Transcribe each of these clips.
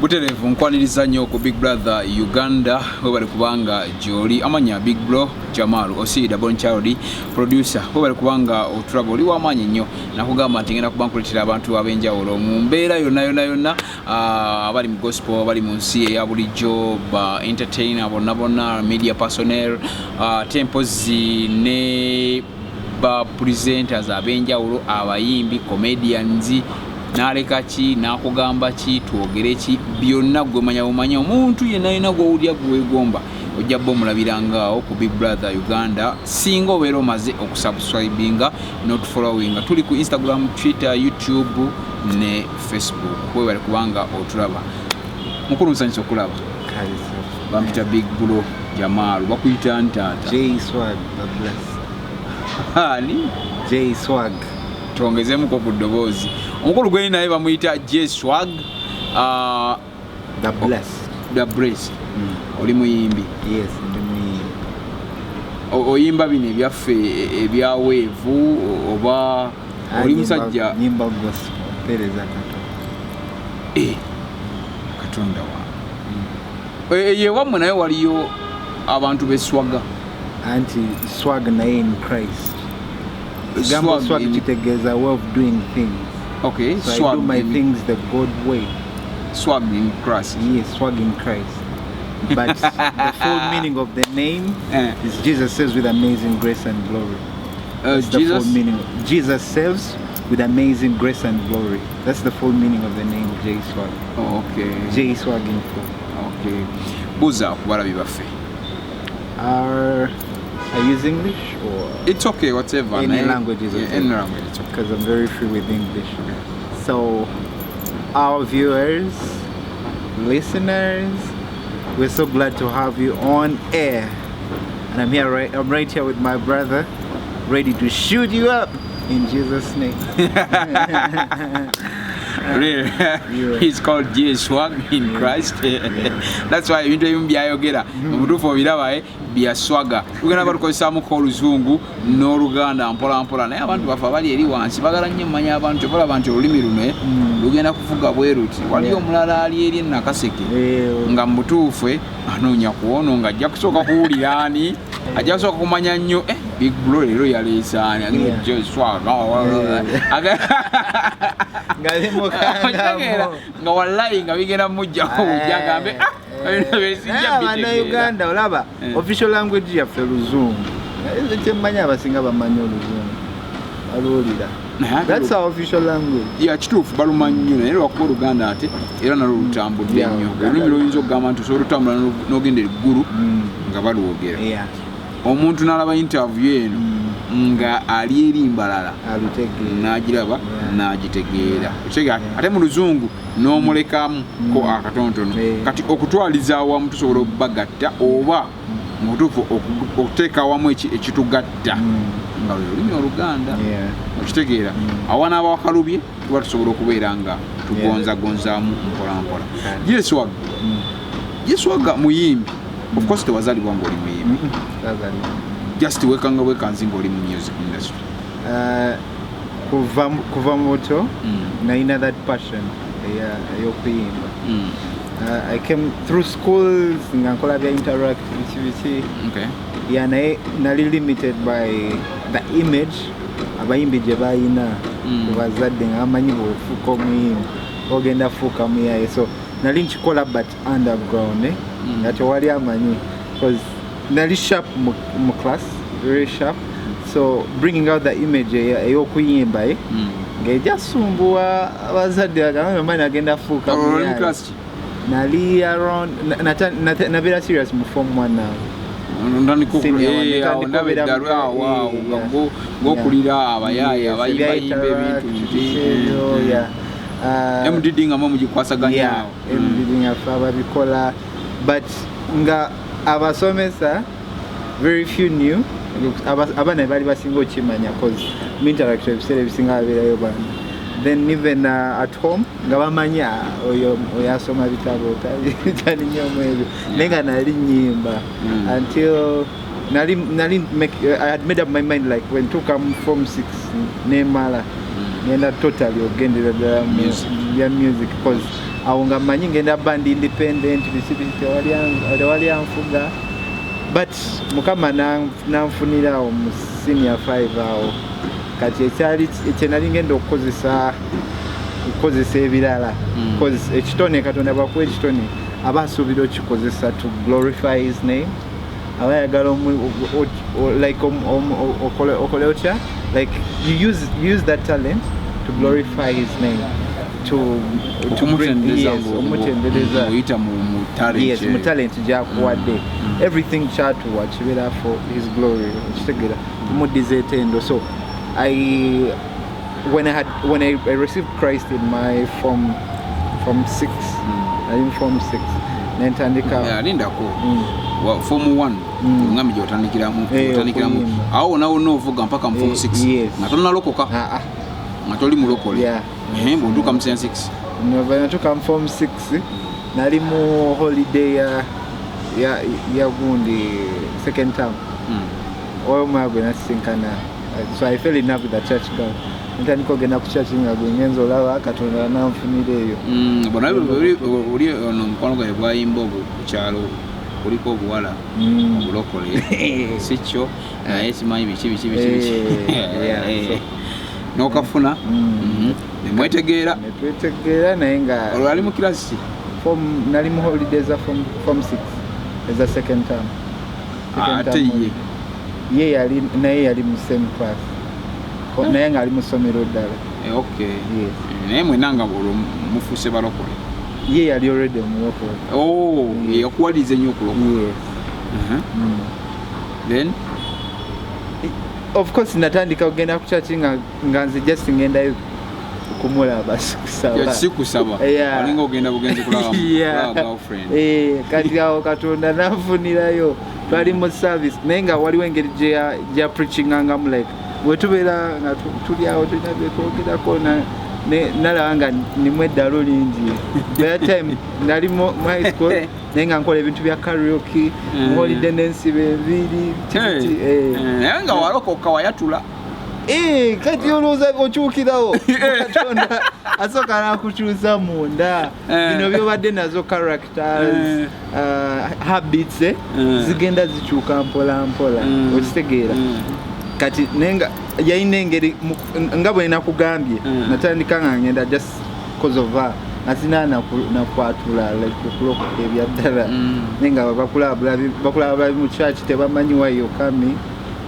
Butereevu nkwaniriza nnyo ku Big Brother Uganda. Webale kubanga gyoli. Amanya Big Bro Jamal Osida Bon Child producer. Webale kubanga otulaba, oli w'amaanyi nnyo. Nakugamba nti ngenda kuba nkuleetera abantu ab'enjawulo mu mbeera yonna yonna yonna, abali mu gospel, abali mu nsi eya bulijjo, ba entertainer bonna bonna, media personnel, ate mpozi ne ba presenters ab'enjawulo, abayimbi, comedians. Naleka ki, nakugamba ki, twogere ki, byonna gwe manya bumanya. Omuntu yenna yina gwowulira gwewegomba, ojja bba omulabirangaawo ku Big Brother Uganda, singa obeera omaze okusubscribinga n'otufollowinga. Tuli ku Instagram, Twitter, YouTube ne Facebook. Webale kubanga otulaba. Mukulu, nsanyusa okulaba. Bampita Big Bro Jamaalu, bakuyita ntaata? J Swag, the bless. Ani? J Swag. Twongezeemuko ku ddoboozi. Omukulu gweni naye bamuyita J Swag. The bless. The Bless. Oli muyimbi? Yes, ndi muyimbi. Oyimba bino ebyaffe ebya wave oba oli musajja? Nyimba gospel, mpeereza Katonda. Eh, Katonda wange. Eyo ewammwe naye waliyo abantu beswaga? Anti swag naye in Christ. Ekigambo Swag swag kitegeeza way of doing things. So I Swag do my things the God way. Swag in Christ. Yes, swag in Christ. But the full meaning of the name is Jesus saves with amazing grace and glory. That's the Jesus full meaning. Jesus saves with amazing grace and glory. That's the full meaning of the name J Swag. Oh, okay. J Swag in full. Okay, buuza ku balabi baffe. Are I use English or It's okay, whatever. Any language is Yeah, okay. any language, it's okay. Because I'm very free with English. So, our viewers, listeners, we're so glad to have you on air. And I'm right here with my brother, ready to shoot you up in Jesus' name. Really? He's called J Swag in Christ. That's why ebintu ebimu byayogera mu butuufu obiraba, bya swagger. Tugenda batukozesaamuko oluzungu n'oluganda mpola mpola, naye abantu baffe abali eri wansi bagala nnyo mmanya. Abantu balaba nti olulimi luno lugenda kuvuga bwe luti. Waliyo omulala ali eri enakaseke nga mu butuufu anoonya kuwono, nga ajja kusooka kuwulira ani, ajja kusooka kumanya nnyo, Big Bro leero yaleese ani? Agenda J Swag. Nga Okitegeera? bimukangamu. Nga wallayi nga bigenda mujjako bujja, agambe, "Ah, bino bye sijja Naye bitegeera." Abannayuganda olaba official language yaffe luzungu. Naye kyemmanyi, abasinga bamanyi oluzungu, baluwulira. Naye ate That's our official language. Ya, kituufu, balumanyi nnyo, naye lwakuba oluganda ate era nalwo lutambudde nnyo. Oluganda Olulimi lwoyinza okugamba nti osobola otambula n'ogenda eggulu nga balwogera. Omuntu n'alaba interview eno nga ali eri mbalala, Alutegeera. n'agiraba, n'agitegeera. Okitegeera? Ate mu luzungu n'omulekamu ko akatonotono. Kati okutwaliza awamu tusobola okubagatta oba mu butuufu okuteeka awamu ekitugatta nga lwe lulimi oluganda. Okitegeera? Awanaaba wakalubye, tuba tusobola okubeera nga tugonzagonzaamu mpola mpola. J Swag, J Swag muyimbi. Of course tewazaalibwa ngaoli muyimbi? Sazalibwa. Just wekanga bwekanzi ngaoli mu music industry? Kuva mu buto nalina that passion ey'okuyimba. I came through schools nga nkola bya Interact, biki biki. Yeah, naye nali limited by the image abayimbi gye balina ku bazadde, nga bamanyi bw'ofuuka omuyimbi ogenda fuuka muyaye. So nali nkikola but underground, eh? Nga tewali amanyi, because nali sharp mu class, very sharp, so bringing out the image ey'okuyimba, eh? Ng'ejasumbuwa abazadde, bagambe omwana agenda fuuka Olwo oli mu muyaye. class ki? Nali around nabeera serious mu form one now. Ntandika Senior one, ntandika ndaba okubeera eddalu awo awo nga ng'okulira abayaaye abayimbayimba ebya ebintu interact, nti ebyo, yeah. MDD nga mwe mugikwasaganya awo. MDD nga ffe ababikola, but nga abasomesa very few knew. Abaana baali basinga okimanya 'cause mu Interact ebiseera ebisinga babeerayo baana. Then even at home nga bamanyi, "Ah, oyo asoma bitabo, tali nnyo mu ebyo," naye nga nali nyimba until nali I had made up my mind, like when tuuka mu form 6 nemala ngenda totally ogendera ddala mu Music. bya music, 'cause Awo nga mmanyi ngenda band independent, biki biki, tewali anfuga, but Mukama nanfunira awo mu senior 5 awo. Kati ekyali kyenali ngenda okukozesa ebirala, 'cause ekitone, Katonda bwakuwa ekitone aba asuubira okikozesa to glorify his name. Aba ayagala like okole otya, like you use that talent to glorify his name, to bring, yes, omutendereza oyita mu talent. Yes, mu talent gyakuwadde. Everything kyatuwa kibeera for his glory, okitegeera, kumuddiza etendo. So I when I had when I received Christ in my form 6, nali form 6 nentandika. Yeah, lindako. Form 1 ngambi gyotandikiramu? Otandikiramu okuyimba. Awo wona wonna ovuga mpaka mu form 6? Yes. Nga tonalokoka? Ah, ah. Nga toli mulokole? Yeah. Bw'otuuka mu senior 6? Nova natuuka mu form 6, nali mu holiday ya gundi second term. Oyo omwana gwe nasisinkana, so I fell in love with the church girl. Ntandika ogenda ku church nga gwe ngenza olaba Katonda nanfunira eyo. Bona oli ono omukwano gwawe bwayimba obwo ku kyalo kuliko obuwala obulokole, si kyo, naye simanyi biki biki biki biki. Yeah, N'okafuna. Nemwetegeera? Netwetegeera, naye nga Olwo ali mu kirasi ki? Nali mu holiday za form 6 eza second term. Second Ate term ye? Holiday. Ye yali naye yali mu same class, naye nga ali mu ssomero ddala. Okay. Yes. Naye mwenna nga olwo mufuuse balokole? Ye yali already omulokole. Oh, yakuwaliriza ennyo okulokola? Yes. Then? Of course natandika okugenda ku church nga nze just ngendayo kumulaba, si kusaba. Si kusaba? Yeah. Olinga ogenda bugenzi kulaba Yeah. kulaba girlfriend. Kati awo Katonda nanfunirayo. Twali mu service, naye nga waliwo engeri gye preachingangamu, like bwe tubeera nga tuli awo tulina byetwogerako, nalaba nga nimu eddalo lingi. That time nali mu high school, naye nga nkola ebintu bya karaoke mu holiday, nensiba enviiri. Hey. Kiki, Naye nga walokoka, wayatula? Kati olowooza okyukirawo? Katonda asooka nakukyusa munda. Bino byobadde nazo characters, habits, zigenda zikyuka mpola mpola. Okitegeera? Kati naye nga yalina engeri nga bwe nakugambye, natandika nga ngenda just cause of her, nga sina nakwatula like okulokoka ebyaddala. Naye nga bakulaba bulabi mu church, tebamanyi why you're coming,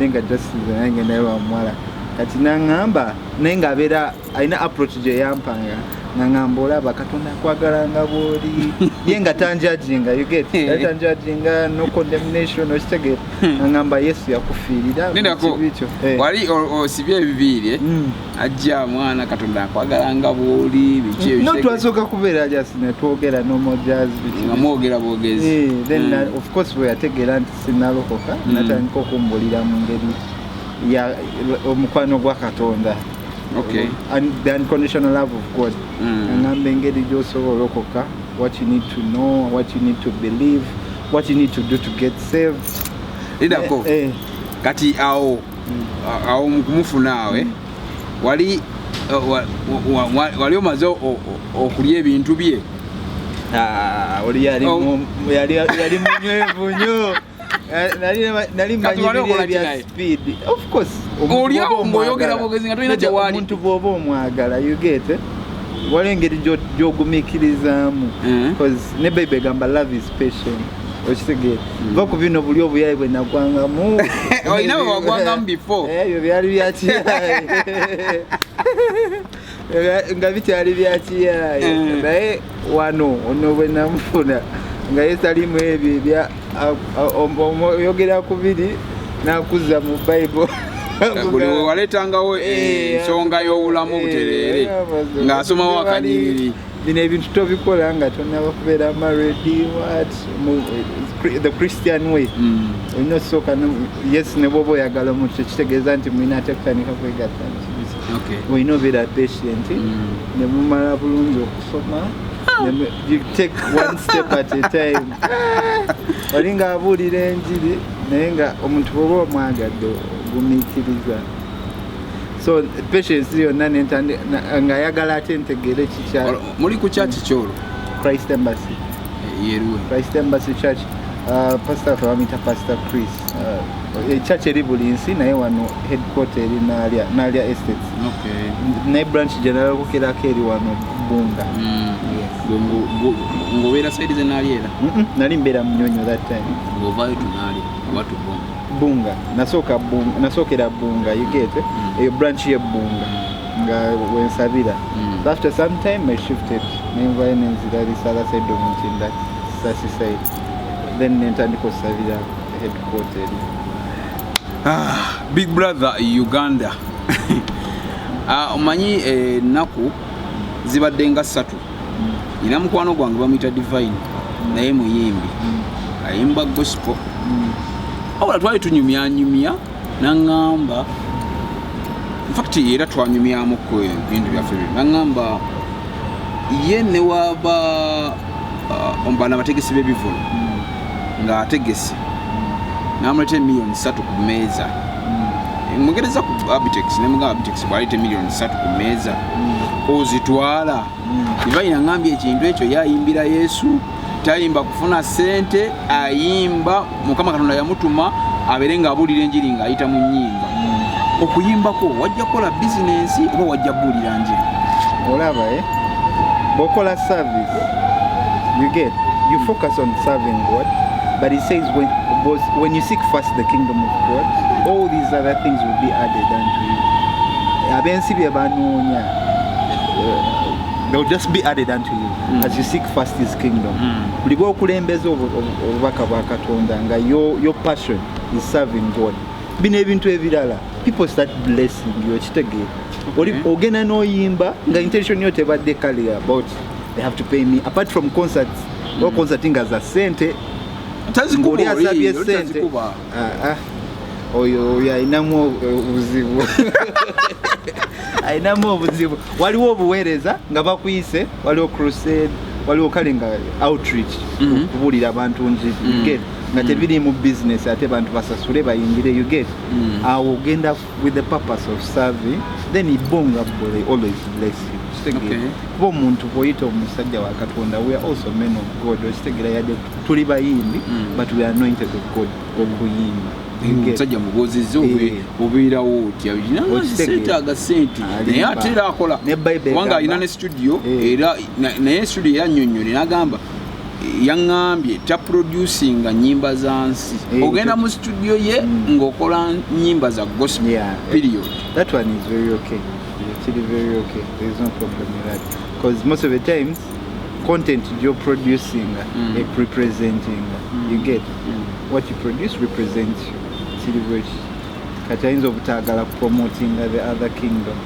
naye nga just nze naye ngendayo bamuwala. Kati naŋŋamba, naye ng'abeera alina approach gye yampanga, nga ŋŋamba, olaba Katonda akwagala nga bw'oli. Ye nga tanjudginga, you get? Yali tanjudginga, no condemnation, okitegeera? Nga ŋŋamba Yesu yakufiirira mu Nindako. kibi kyo. Wali osibye ebibiiri, eh? Ajja mwana, Katonda akwagala nga bw'oli, biki? No, twasooka kubeera just netwogera normal jazz, biki. Nga mwogera bwogezi. Then of course bwe yategeera nti sinalokoka, natandika okumbulira mu ngeri ya omukwano gwa Katonda. And the unconditional love of God. Aŋŋamba engeri gy'osobola olokoka, what you need to know, what you need to believe, what you need to do to get saved. Lindako. Kati awo mukumufuna awe wali wali omaze okulya ebintu bye? Ah, oli yali Oh. yali munywevu nnyo. Nali Kati mmanyi wali biri okola ebya ki naye? speed. Of course, omuntu Oli awo bw'oba ng'oyogera omwagala. bwogezi nga tolina Nedda, kyewaali. omuntu bw'oba omwagala, you get, eh? Waliwo engeri gy'ogumiikirizaamu. Because ne Bible egamba love is patient, okitegeera? Va ku bino buli obuyayi bwe nagwangamu. Olina bwe wagwangamu before? Ebyo byali byakiyayi nga bikyali byakiyayi. Naye wano ono bwe namufuna nga ye talimu ebyo ebya oyogera kubiri nakuzza mu Bible. Buli we waleetangawo ensonga y'obulamu obutereere, ng'asomawo akanyiriri. Bino ebintu tobikola nga tonaba kubeera married, what the Christian way. Olina osooka yes, ne bwoba oyagala omuntu tekitegeeza nti mulina ate kutandika kwegatta. Olina obeera patient, ne mumala bulungi okusoma, you take one step at a time. Oli ng'abuulira enjiri, naye nga omuntu bwoba omwagadde ogumiikiriza. So patience yonna ng'ayagala ate ntegeere kikya. Muli ku kyaki kyolwo? Christ Embassy. Yeruwe? Christ Embassy Church. Pastor waffe bamuyita Pastor Chris. Church eri buli nsi, naye wano headquarter eri Naalya Estates. Naye branch gye nalokokerako eri wano Bunga. Yes. Ng'obeera side ze Naalya era? Nali mbeera Munyonyo that time. Ng'ovaayo to Naalya oba to Bunga? Bunga. Nasooka Bunga, nasookera Bunga, you get it? Eyo branch ye Bunga nga wensabira. So after some time I shifted, nenvayo nenzira this other side of Ntinda, Sasi side, then nentandika osabira headquarter eri. Ah, Big Brother Uganda. Ah, omanyi ennaku zibadde nga 3. Nina mukwano gwange bamuyita Divine, naye muyimbi, ayimba gospel. Wabula twali tunyumyanyumya, naŋŋamba, infact era twanyumyamuko ebintu byaffe bino, naŋŋamba ye ne waba bano abategesi b'ebivulu ng'ategese n'amuleeta 3 million ku mmeeza, mugereza ku Abitex, nemugamba Abitex bwaleeta 3 million ku mmeeza ozitwala? Divine aŋŋambye ekintu ekyo, yayimbira Yesu, tayimba kufuna ssente, ayimba Mukama Katonda yamutuma abeere ng'abuulira enjiri ng'ayita mu nnyimba. Okuyimbako wajja kukola bizinensi oba wajja kubuulira njiri? Olaba, eh? Bw'okola service, you get, you focus on serving God, but it says when you seek first the kingdom of God, all these other things will be added unto you. Ab'ensi bye banoonya, they'll just be added unto you as you seek first his kingdom. Buli bw'okulembeza obubaka bwa Katonda nga your passion is serving God, bino ebintu ebirala, people start blessing you, okitegeera? Ogenda n'oyimba nga intention yo tebadde kale about they have to pay me, apart from concerts mm. Concert nga za sente, Tazikuba. ng'oli Oli, asabye oli sente. Tazikuba. Ah, ah. Oyo ayinamu obuzibu, ayinamu obuzibu. Waliwo obuweereza nga bakuyise, waliwo crusade, waliwo kale nga outreach, okubuulira abantu njiri, you get, nga tebiri mu business, ate bantu basasule bayingire, you get. Awo ogenda with the purpose of serving, then ibonga bo they always bless you. Kitegeera? Okay. Kuba omuntu bw'oyita omusajja wa Katonda, we are also men of God, okitegeera? Yadde tuli bayimbi, but we are anointed of God okuyimba. You get? Omusajja mubuuzizza, obeerawo otya? Okitegeera. Seetaaga sente, Alimba. naye ate era akola. Ne Bible Kubanga egamba- alina ne studio. Era naye studio yannyonnyole n'agamba, yaŋŋambye taproducinga nyimba za nsi. Ogenda mu studio ye ng'okola nyimba za gospel, period. That one is very okay. It's actually very okay. There is no problem with that. Because most of the times, content you're producing, representing, you get, what you produce represents you. Kiri bwe kati ayinza obutaagala promoting the other kingdom.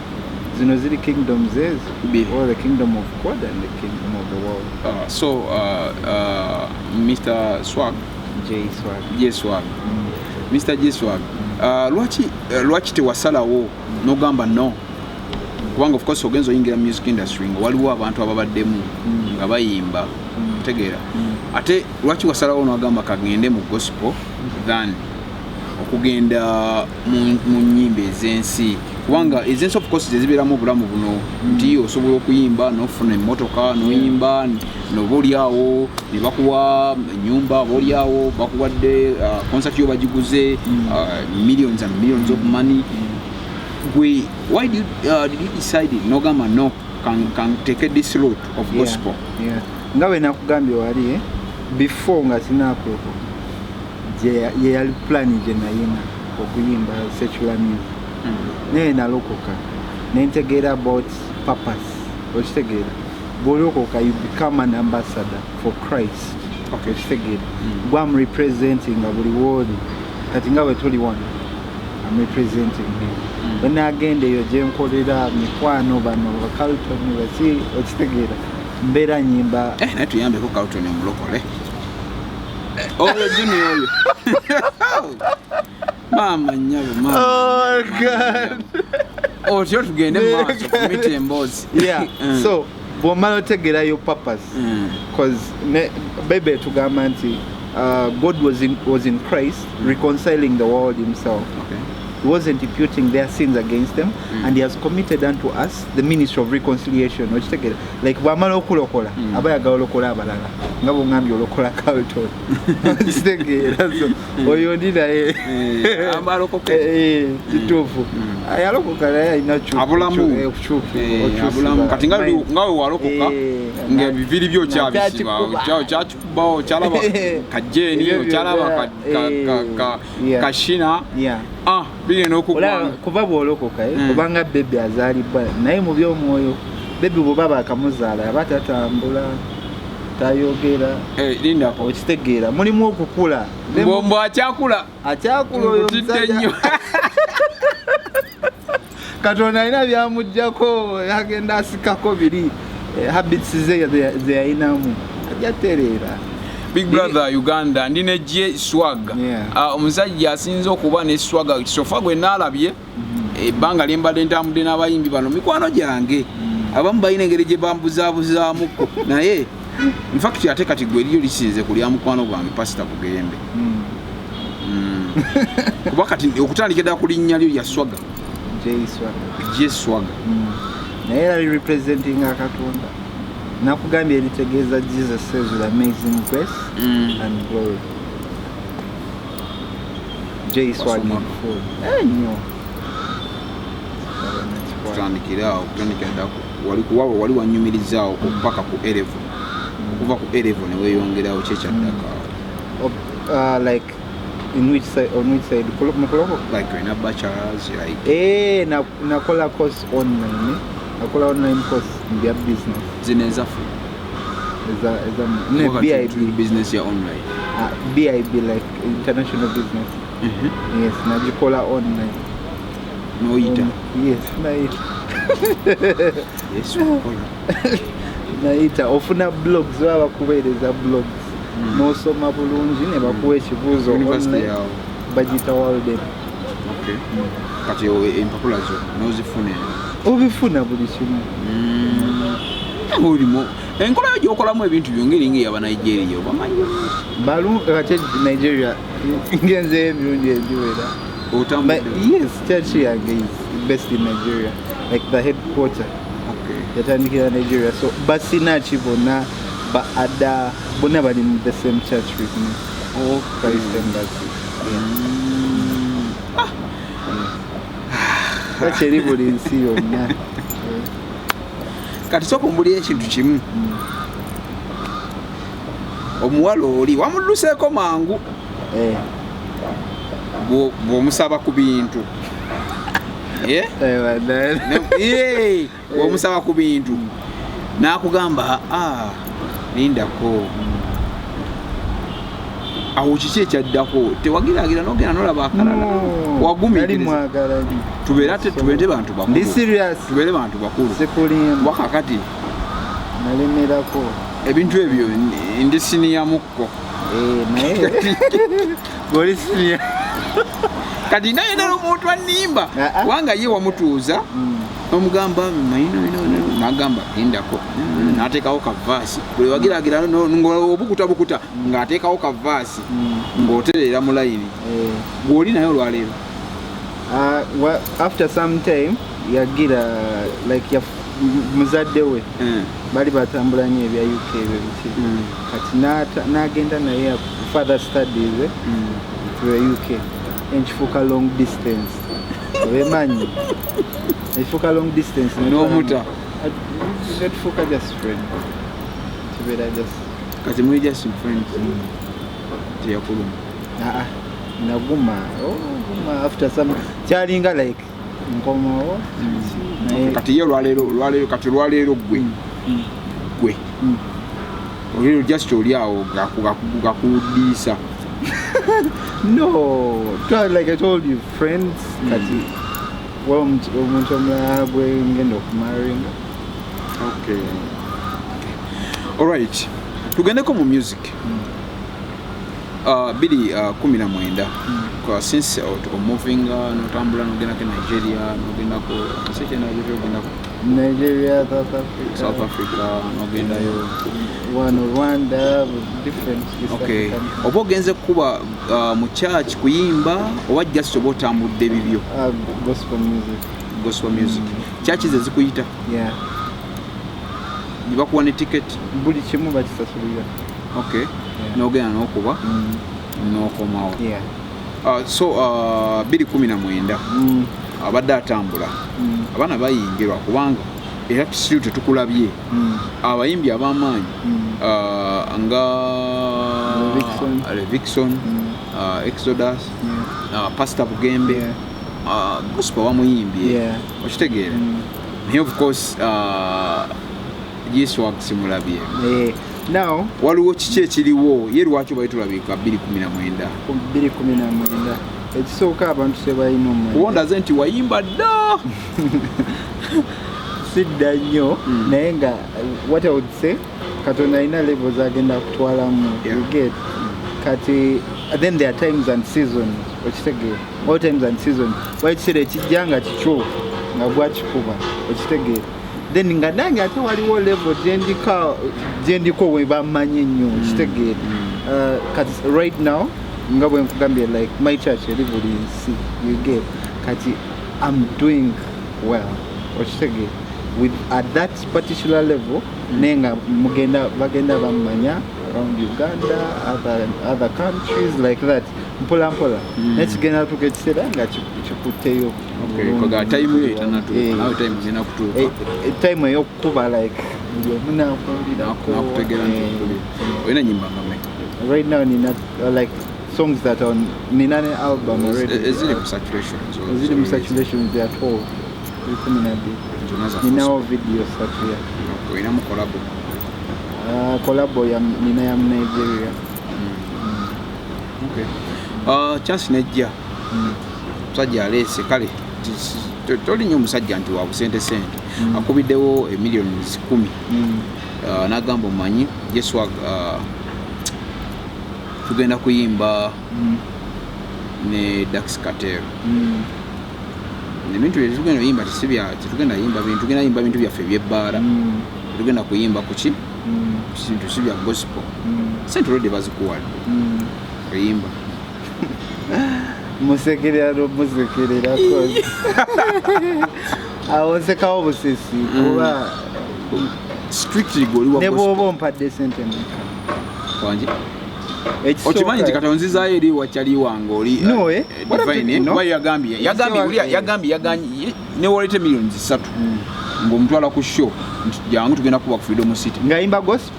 Zino ziri kingdoms ezo. Bbiri. Or the kingdom of God and the kingdom of the world. So Mr Swag. J Swag. J Swag, Mr J Swag, lwaki tewasalawo nogamba no? Kubanga of course ogenza oyingira mu music industry nga waliwo abantu ababaddemu nga bayimba, tegeera? Ate lwaki wasalawo nogamba kagende mu gospel than okugenda mu nyimba ez'ensi? Kubanga ez'ensi of course zezibeeramu obulamu buno nti osobola okuyimba nofuna emmotoka, noyimba noba oliawo ne bakuwa enyumba, oba oliawo bakuwadde concert yo bagiguze, millions and millions of money. Gwe why did you decide nogamba no, can take this route of gospel? Yeah. Nga bwe nakugambye wali, eh, before nga sinakulokoka, ye yali plan gye nayina okuyimba secular music, naye nalokoka nentegeera about purpose, okitegeera? Bw'olokoka, you become an ambassador for Christ. Okitegeera? Gwe am representing nga buli wooli. Kati nga bwe tuli wano, am representing him. Bwe nagenda eyo gyenkolera, mikwano bano bacarlton baki, okitegeera, mbeera nyimba. Eh, naye tuyambeko Carlton omulokole. Eh, oyo junior oyo, maama nnyabo, maama. Oh, God. Otyo tugende mu maaso kumita emboozi. Yeah. So bw'omala otegeera your purpose, because Bible etugamba nti God was in Christ reconciling the world himself. He wasn't imputing their sins against them, and he has committed unto us the ministry of reconciliation. Okitegeera? Like bw'amala okulokola, aba yagala olokola abalala, nga bwongambye olokola Carlton. Okitegeera? So oyo ndi naye. Alokoke. Kituufu, yalokoka naye alina Abulamu. Okukyukibwa. Abulamu kati nga nga we walokoka, ng'ebiviri byo okyabisiba. Nakyakikuba. Okyakikuba, okyalaba kajeeni, Ebyo okyalaba byonna, kashina. Ah, bigenda Olaba, okugwanga. Kuba bw'olokoka, obanga baby azaalibwa naye mu by'omwoyo. Baby bw'oba baakamuzaala aba tatambula, tayogera. Lindako. Okitegeera? Mulimu okukula. Mbombo akyakula. Akyakula oyo. Nkutidde Omusajja nnyo. Katonda alina byamugjako, agenda asikako biri habits ze ze yayinamu, ajja tereera. Big Brother Uganda, ndi ne J Swag. Ah, omusajja asinze okuba ne swag so far gwe naalabye ebbanga lyembadde ntambudde n'abayimbi bano, mikwano gyange. Abamu balina engeri gye bambuzaabuzaamuko, naye infact ate kati gwe eriyo lisinze ku lya mukwano gwange Pasita Bugembe. Kuba kati okutandikira ddala ku linnya lyo lya Swagga. J Swag. J Swagga. Naye era representinga Katonda. Nakugambye eritegeeza Jesus says with amazing grace and glory. J Swag in Wasoma. full. Nnyo. Tutandikire awo, kutandikira ddala wali kuwawe wali wanyumirizaawo paka ku A level. Okuva ku A level ne weeyongerawo, kyekyaddako awo? Like in which side, on which side? Mukuloko? Like olina bachelors, like Nakola course online. Eh? Nakola online course in their business. Zino ezaffe? Eza ne Kuba kati tuli BIB. Business ya online. BIB, like international business. Yes, nagikola online. N'oyita? Yes, nayita. Yes, okola. Nayita. Ofuna blogs, baba bakuweereza blogs. N'osoma bulungi ne bakuwa ekibuuzo University online. yawo? Bagiyita Walden. Okay. Kati empapula zo n'ozifuna? Obifuna buli kimu. Olimu enkola yo gyokolamu ebintu byo ngeri nga ey'Abanigeria, obamanyi? Balu ate Nigeria ngenzeyo emirundi egiwera. But Otambudde? yes, church yange is based in Nigeria, like the headquarter yatandikira Nigeria. So basinaki bonna, ba ada bonna bali mu the same church with me. Christ Embassy. Yeah. Church eri buli nsi yonna. Kati sooka ombulira ekintu kimu. Omuwala oli wamudduseeko mangu? Bw'omusaba ku bintu. Eh? Bannange. Bw'omusaba ku bintu n'akugamba, "Ah, lindako awo," kiki ekyaddako? Tewagiragira nogenda nolaba akalala? No, nali Wagumiikiriza? mwagala nnyo. Tubeere ate tubeere bantu Ndi bakulu. serious. Tubeere bantu bakulu. Sikulimba. Wakakati Nalemerako. Ebintu ebyo ndi senior mukko. Naye goli senior. Kati naye nala omuntu annimba. Ah, ah. Kubanga ye wamutuuza nomugamba, nagamba gendako, nateekawo kavaasi buli wagiragira obukuta bukuta ng'ateekawo kavaasi ng'otereera mu layini. Gw'oli naye olwaleero? After some time yagira like muzadde we bali batambula nnyo ebya UK ebyo biki. Kati n'agenda naye further studies, to the UK. Enkifuuka long distance, obemanyi ekifuuka long distance. N'omuta? Netufuuka just friend, kibeera just Kati muli just friends, teyakuluma? Ah, ah, naguma. Oh, guma. After some kyalinga like nkomawo naye. Kati ye olwaleero, kati olwaleero gwe gwe olwaleero just oli awo gakudiisa? No, like I told you, friends. Kati well, omuntu omulala gwe ngenda okumaringa. Okay. Alright, tugendeko mu music. 2019, since omovinga notambula nogendako e Nigeria, nogendako nsi kyendala ogendako? Nigeria, South Africa. South Africa nogendayo. Wano Rwanda, different East Okay. African. Oba ogenze kukuba mu church kuyimba oba just oba otambudde bibyo? Gospel music. Gospel music. Church ze zikuyita? Yeah. Bakuwa ne ticket? Buli kimu bakisasulira. Okay. Yeah. Nogenda n'okuba n'okomawo. Yeah. So 2019 abadde atambula. Abaana bayingirwa kubanga era still tetukulabye. Abayimbi ab'amaanyi nga Levixone, Exodus, Pastor Bugembe, gospel bamuyimbye. Okitegeera? Naye of course G-Swag simulabye. Now waliwo kiki ekiriwo ye lwaki obaye tulabika 2019? 2019 ekisooka abantu tebalina omwenge. Kuba ondaze nti wayimba dda. Sidda nnyo, naye nga what I would say, Katonda alina levels agenda kutwalamu. You get? Kati then there are times and seasons, okitegeera? All times and seasons. Waliwo ekiseera ekijja nga kikyo nga gwakikuba, okitegeera? Then nga nange ate waliwo level gyendiko we bammanyi ennyo, okitegeera? Kati right now nga bwe nkugambye, like my church eri buli nsi, you get? Kati I'm doing well, okitegeera? With at that particular level, naye nga mugenda bagenda bammanya around Uganda, other countries like that, mpola mpola. Naye kigenda tuuka ekiseera nga kikutteyo. Okay, koga time yo etanatuuka. Nawe time zina kutuuka. Time ey'okukuba, like buli omu nakuwulirako. Nakutegeera nti okubye. Olina ennyimba nga mmeka? Right now nina like songs that on nina ne album already. Eziri mu circulation. Eziri mu circulation, they are 12, 12. Zonna za Ninawo gospel. video satu ya. Okay, olinamu collabo? Collabo ya nina ya Nigeria. Okay. Chance nejja. Omusajja aleese kale toli nnyo omusajja nti wa busente sente. Akubiddewo emiliyoni 10. N'agamba omanyi G-Swag, tugenda kuyimba ne Dax Kartel. Ebintu bye tugenda kuyimba tetugenda yimba bintu, tugenda yimba bintu byaffe eby'ebbaala. Tugenda kuyimba ku ki? Bintu si bya gospel. Sente already bazikuwadde. Oyimba. Musekerera n'omusekerera cause awo nsekawo busesi kuba strictly gwe oli wa ne gospel. bw'oba ompadde sente mmeka. Wangi? Okimanyi nti kati onzizaayo eri wakyali wange oli No, eh? What Divine, I'm eh? no? Kuba yagambye, Ekisooka, uli yagambye, ne walete miliyoni 3 ng'omutwala ku show nti jangu tugenda kuba ku Freedom City. Ng'ayimba gospel?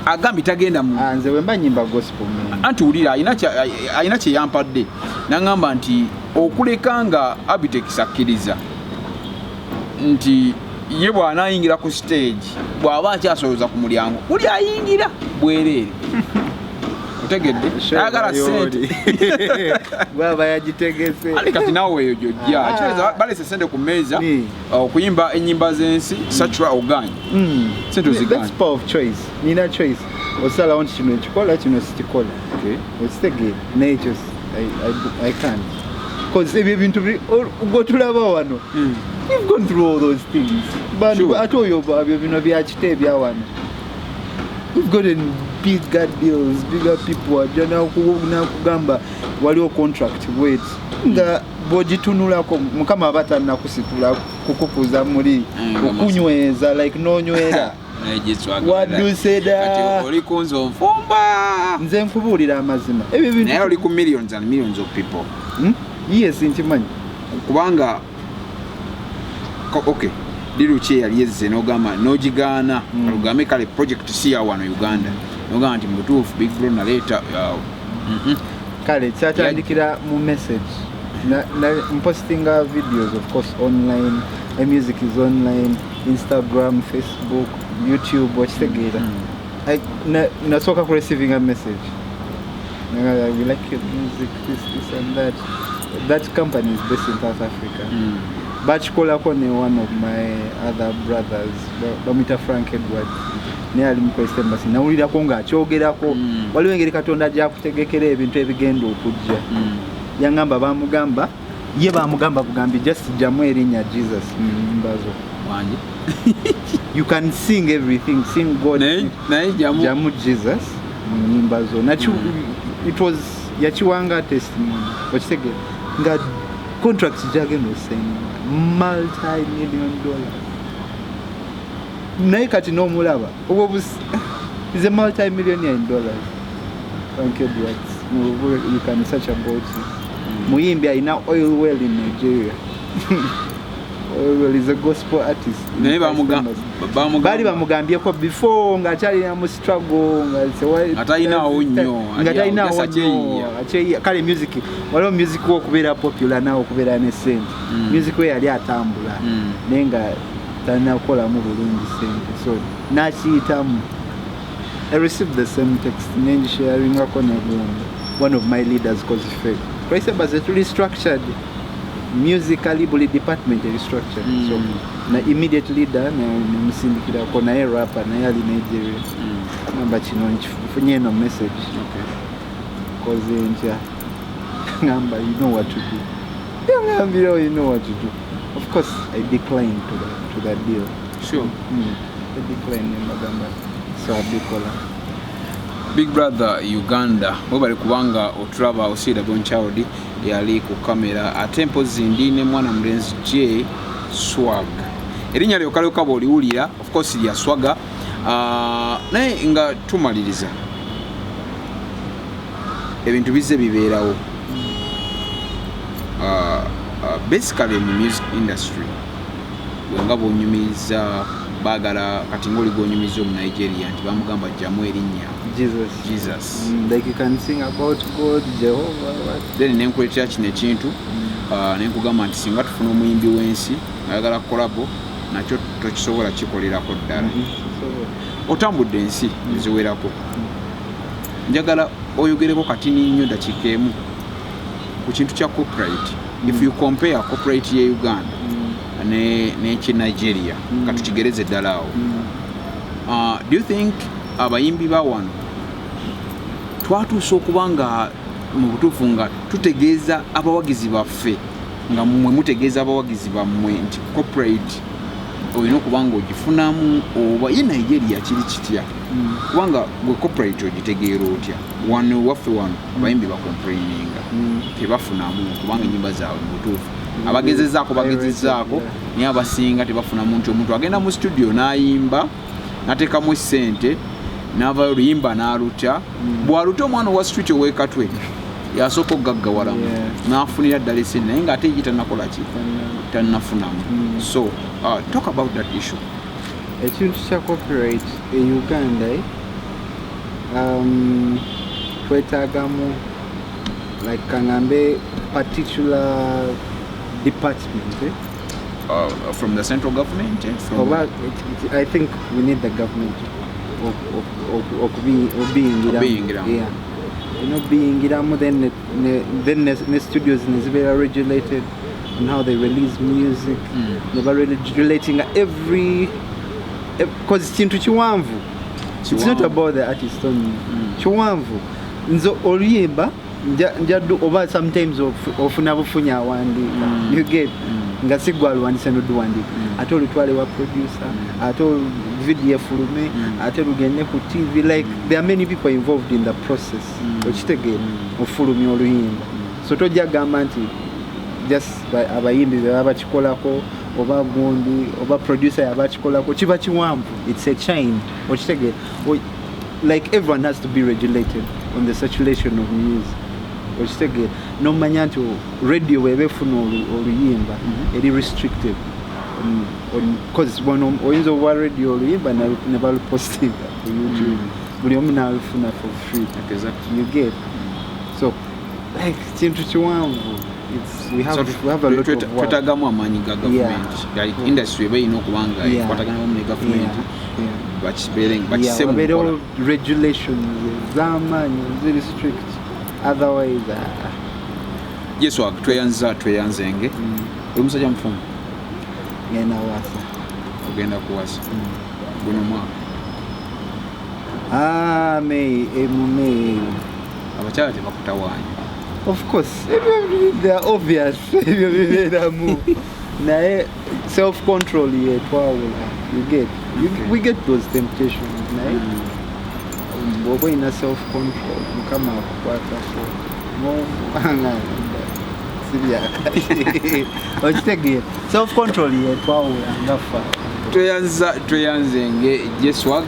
Agambye tagenda mu Ah, nze bwe mba nyimba gospel, man. Anti wulira, alina kye yampadde n'aŋŋamba nti okuleka nga Abitex akkiriza nti ye bw'anaayingira ku stage bw'aba akyasolooza ku mulyango buli ayingira bwereere, otegedde? Ayagala sente. Bwaba yagitegese. Ale kati naawe eyo gyojja. Ah. Kitegeeza balese sente ku mmeeza Ni. okuyimba ennyimba z'ensi sachra oganye. Sente oziganye. That's power of choice. Nina choice, osalawo nti kino ekikola, kino sikikola. Okitegeera? Naye ekyo I can't, cause ebyo ebintu gwe tulaba wano, we've gone through all those things. Bantu, ate oyo ebyo bino byakita ebya wano. We've gotten bigger deals, bigger people ajja nakugamba waliwo contract bweti nga bw'ogitunulako Mukama aba tannakusitula kukukuza muli okunyweza, like nonywera. Naye G-Swag Wadduse dda. Kati oli kunze onfumba. Nze nkubuulira amazima, ebyo bintu Naye oli ku millions and millions of people. Yes, nkimanyi. Kubanga okay, deal ki eyali ezze n'ogamba n'ogigaana? Ogambe kale project si ya wano Uganda, n'ogamba nti mubutuufu big bro naleeta Kale kyatandikira mu message. Mpostinga videos, of course online. My music is online, Instagram, Facebook, YouTube, okitegeera? Nasooka ku receiving a message. Nga, "We like your music," this, this and that. That company is based in South Africa. Bakikolako ne one of my other brothers, bamwita Frank Edwards, naye ali mu Christ Embassy. Nawulirako ng'akyogerako. Waliwo engeri Katonda gyakutegekera ebintu ebigenda okujja. Yaŋŋamba bamugamba, ye bamugamba bugambi, just jjamu erinnya Jesus mu nyimba zo. Wangi. You can sing everything, sing God. Naye jamu Jesus mu nyimba zo. It was yakiwanga testimony, okitegeera, nga contract gyagenda osigninga multi-million dollars, naye kati n'omulaba obwo is a multi-millionaire in dollars. Frank Edwards, you can search about him. Muyimbi alina oil well in Nigeria. Oil well, is a gospel artist. Naye baali bamugambyeko before ng'akyalina mu struggle, nga talinaawo nnyo, nga talinaawo nnyo, akyeyiya. Kale music, waliwo music we okubeera popular naawe okubeera ne sente. Music we yali atambula, naye nga talina kukolamu bulungi sente, so nakiyitamu. I received the same text, nengisharingako negundi, one of my leaders, cause ffe Christ Embassy tuli structured musically, buli department eri structured. So na immediate leader nemusindikirako, naye rapper, naye ali Nigeria. Ngamba kino nkifunye eno message. Koze ntya? Ngamba you know what to do. Yangambira you know what to do. Of course I declined to that deal. I declined, nembagamba so abikola. Big Brother Uganda, webale kubanga otulaba. Osiida Bonchild yali ku kamera, ate mpozi ndi ne mwana mulenzi J Swag. Erinnya lyokka lyokka bw'oliwulira, of course lya Swaga. Naye nga tumaliriza, ebintu bizze bibeerawo basically mu music industry, nga bwonyumiriza baagala kati ngaoli gwonyumiriza omu Nigeria nti bamugamba jjamu erinnya Jesus. Jesus. Like you can sing about God, Jehovah, what? Then nenkuleetera kino ekintu, nenkugamba nti singa tufuna omuyimbi w'ensi ayagala collabo, nakyo tokisobola kikolerako ddala. So, otambudde ensi eziwerako, njagala oyogereko katini nnyo dakiika emu ku kintu kya copyright. If you compare copyright ye Uganda n'eki Nigeria, katukigereze ddala awo. Do you think abayimbi ba wano twatuuse okuba nga mu butuufu nga tutegeeza abawagizi baffe, nga mmwe mutegeeza abawagizi bammwe nti copyright olina okuba nga ogifunamu, oba ye Nigeria kiri kitya? Kubanga gwe copyright ogitegeera otya? Wano waffe wano abayimbi bacomplaininga, tebafunamu, kubanga enyimba zaabwe mu butuufu abagezezaako bagezezaako, naye abasinga tebafunamu, nti omuntu agenda mu studio n'ayimba n'ateekamu essente n'avayo oluyimba n'alutya. Bw'aluta, omwana owa street ow'ekatwe yasooka okugaggawalamu n'afunira ddala essente, naye ng'ate ye tannakola ki, tannafunamu. So talk about that issue. Ekintu kya copyright e Uganda, twetaagamu like kaŋŋambe particular department, eh? From the central government, eh? From Oba I think we need the government okubiyingiramu. Okubiyingiramu. Yeah. Biyingiramu, then then ne studios nezibeera regulated on how they release music, ne baregulating every, because kintu kiwanvu. It's not Kiwanvu. about the artist only. Kiwanvu. Nze oluyimba njaddu oba sometimes ofuna bufunyi awandiika, you get, nga si gwe aluwandiise noduwandiika, ate olutwale wa producer, ate video efulume, ate lugende ku TV. Like there are many people involved in the process, okitegeera, ofulumya oluyimba. So tojja gamba nti just abayimbi be baba bakikolako, oba gundi oba producer yaba akikolako. Kiba kiwanvu, it's a chain, okitegeera. Like everyone has to be regulated on the circulation of music, okitegeera, nomanya nti radio bweba efuna oluyimba eri restricted cause wano oyinza obuwa radio oluyimba ne balupostinga ku YouTube, buli omu nalufuna for free. You get? So like kintu kiwanvu. We have a lot of work. Twetagamu amaanyi ga gavumenti. Like industry eba erina okuba nga ekwatagana wamu ne gavumenti, bakise mu wabeerewo nkola. Regulations ez'amaanyi ziri strict, otherwise Yesu, tweyanza tweyanzenge. Oli musajja mufumbo? Ngenda wasa. Ogenda kuwasa guno mwaka? Ah, May, mu May. Abakyala tebakutawaanya? Of course, ebyo they are obvious, ebyo bibeeramu. Naye self control yetwawula. You get you, we get those temptations, naye bw'oba olina self control, Mukama akukwatako nobanga sibyakati, okitegeera? Self control yetwawula nga ffe. Tweyanza, tweyanzenge. Jeswag,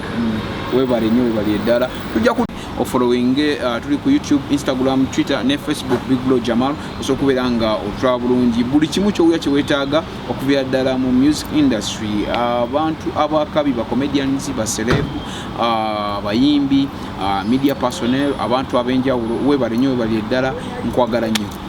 webale nnyo, webale eddala. Tujja ku ofollowinge, tuli ku YouTube, Instagram, Twitter ne Facebook, Big Bro Jamal. Osobola okubeera nga otulaba bulungi buli kimu kyowulira kyeweetaaga okuviira ddala mu music industry, abantu abakabi, ba comedians, ba celeb, abayimbi, media personnel, abantu ab'enjawulo. Webale nnyo, webale eddala, nkwagala nnyo.